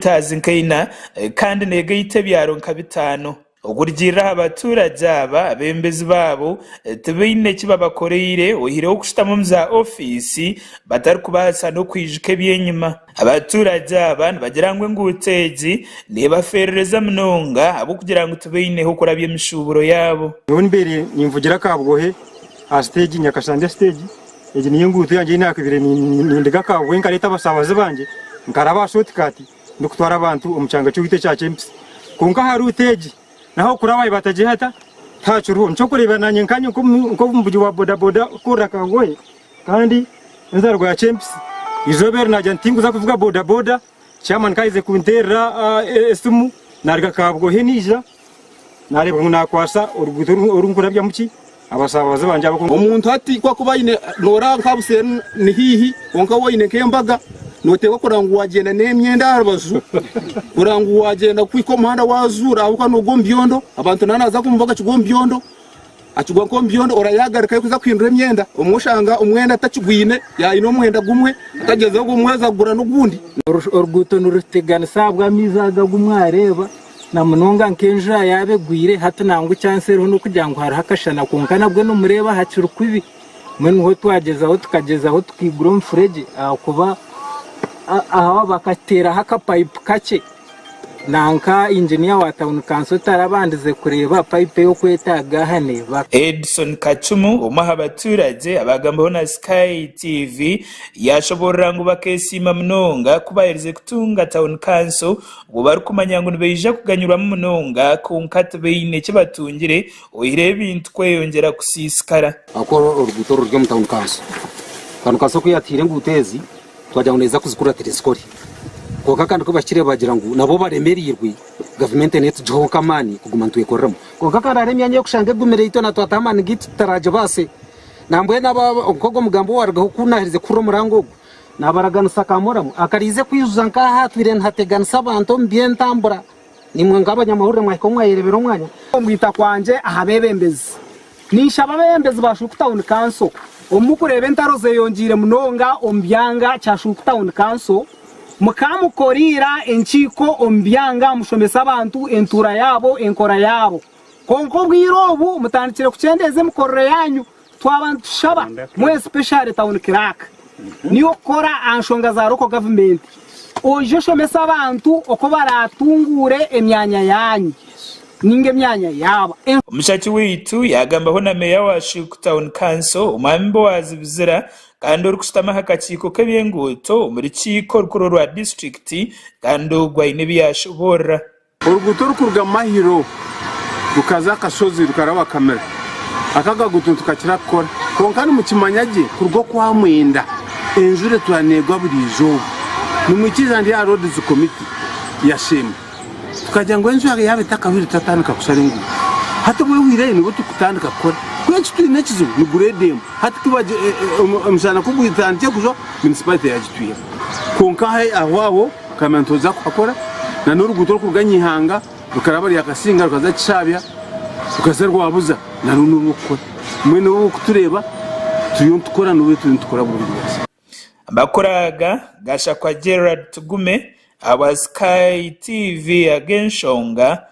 Mitaazi nka ina kandi neegaita ebyaro nka bitaano. Okurugiirira aha batuuragye aba, abeebembezi baabo tibaine ki babakoreire oihireho okushutama omu za ofiisi batarikubaasa n'okwijuka eby'enyima. Abatuuragye aba nibagira ngu enguuto egi neebafeerereza munonga ahabw'okugira ngu tibaine h'okurabya emishuuburo yaabo. Nyowe mbaire ninvugira Kabwohe aha siteegi, Nyakashande siteegi. Egi niyo enguuto yangye ei naakabaire nindiga Kabwohe nkareeta abasaabaze bangye nkaraba aha shootikaati ndikutwara abantu omu kyanga ky'owaitu ekya Kyempisi. Kwonka aha ruutu egi naho okuraba batagihata tihakiriho. Nikyo orikureeba naanye nkanye nk'omuvugi wa bodaboda orikukorera Kabwohe kandi enzaarwa ya Kyempisi, eizooba eri naagira nti tinkuza kuvuga bodaboda, chairman ku aherize kunteerera esimu naaruga Kabwohe naija. Naareeba ngu naakwatsa oruguuto oru ndikurabyamu ki abasaabaze bangye abaku. Omuntu hati ku akuba aine nooraba nka buseeri ni haihi kwonka waaba oine nk'embaga nooteekwa kureba ngu waagyenda n'emyenda aha rubaju kureba ngu waagyenda kuhika omuhanda waazuura ahabw'okuba noogwa omu byondo abantu naaba naaza omu mbaga akigwa omu byondo akigwa nk'omu byondo orayagarikayo kuza kuhindura emyenda obumwe oshanga omwenda atakigwine yaaba aine omwenda gumwe atagyezeho ogw'omwezi agura n'ogundi. Oruguuto niruteganisa ahabw'amaizi aga agu mwareeba. Na munonga nk'enjura yaaba egwire, hati nangwa ekyansi eriho n'okugira ngu hariho akashana kwonka nabwo nimureeba hakiri kubi. Mbwenu niho twagyezaho tukagyezaho tukaigura omufuregye ahakuba aha bakateeraho akapayipu kakye nanka inginiya wa tawuni kanso tarabandize kureeba payipu ei okwetaaga aha neeba. Edson Kacumu, omwe aha baturagye abaagambaho na Sky TV, yaashoboorora ngu bakeesiima munonga ku baaherize kutunga tawuni kanso Obwo barikumanya ngu nibaija kuganyirwamu munonga kwonka tibaine ki batungire oihireho ebintu kweyongyera kusiisikara. Ahabw'okuba oruguuto oru ruri omu tawuni kanso. Tawuni kanso ku yaatiire enguuto ezi, twagira ngu neeza kuzikuratira ezikore. Kwonka kandi ku bahikire baagira ngu nabo baremereirwe, gavumenti neetugihaho nk'amaani kuguma nitwekoreramu. Kwonka kandi hariho emyanya ey'okushanga egumire itwe na twataho amaani gaitu tutaragibaase. Nambwenu nk'ogwo omugambo owaarugaho ku naaherize kuhurira omuranga ogwo, Naabaraganisa ka muramu akariize kwijuza nk'aha hatwire nihateganisa abantu omu by'entambura. Naimwe nk'abanyamahurire mwahika mwayereebera omwanya. Omwita kwangye aha beebembezi. Ninshaba abeebembezi ba Shuuku Town Council omu mukureeba entaro zeyongyeire munonga omu byanga kya Shuuku Town Council, mukamukoriira enkiiko omu byanga mushomese abantu entuura yaabo, enkora yaabo. Kwonka obwire obu mutandikire kukyendeeza emikorere yaanyu. Twaba nitushaba more especially town clerk niwe okukora aha nshonga za local government oije oshomese abantu oku baratunguure emyanya yanyu ninga emyanya yaabo. Omushaki waitu yaagambaho na Meeya wa Shuuku Town Council, Omwami Boaz Bizira kandi orikushutama aha kakiiko k'eby'enguuto omu rukiiko orukuru orwa disiturikiti kandi ogwo aine ebi yaashoboorora. Oruguuto orikuruga Mahiro rukaza Kashozi rukaraba Kamira, aka akaguuto nitukakira kukora kwonka nimukimanya gye kuruga Okwamwenda enjura etwara neegwa buri izooba. Nimwikiriza ndi aha Roads Committee ya Sheema tukagira ngu enjura yaaba etakahwire tutatandika kushara enguuto. Hati obu ehwireyo nibwo turikutandika kukora. Ku eki twine ekizibu ni grade emwe. Hati omushana ku gutandikire kujwa municipality yagitwihaho. Kwonka aho aho Tukamanya nituza kuhakora na n'oruguuto orikuruga Nyihanga rukaraba Ryakasinga rukaza Kishabya rukaza Rwabuza narwo n'orw'okukora. Mbwenu obu orikutureeba turiyo nitukora n'obu turiyo nitukora burungi bwasya. Amakuru aga gashakwa Gerald Tugume ahabwa Sky TV ag'enshonga.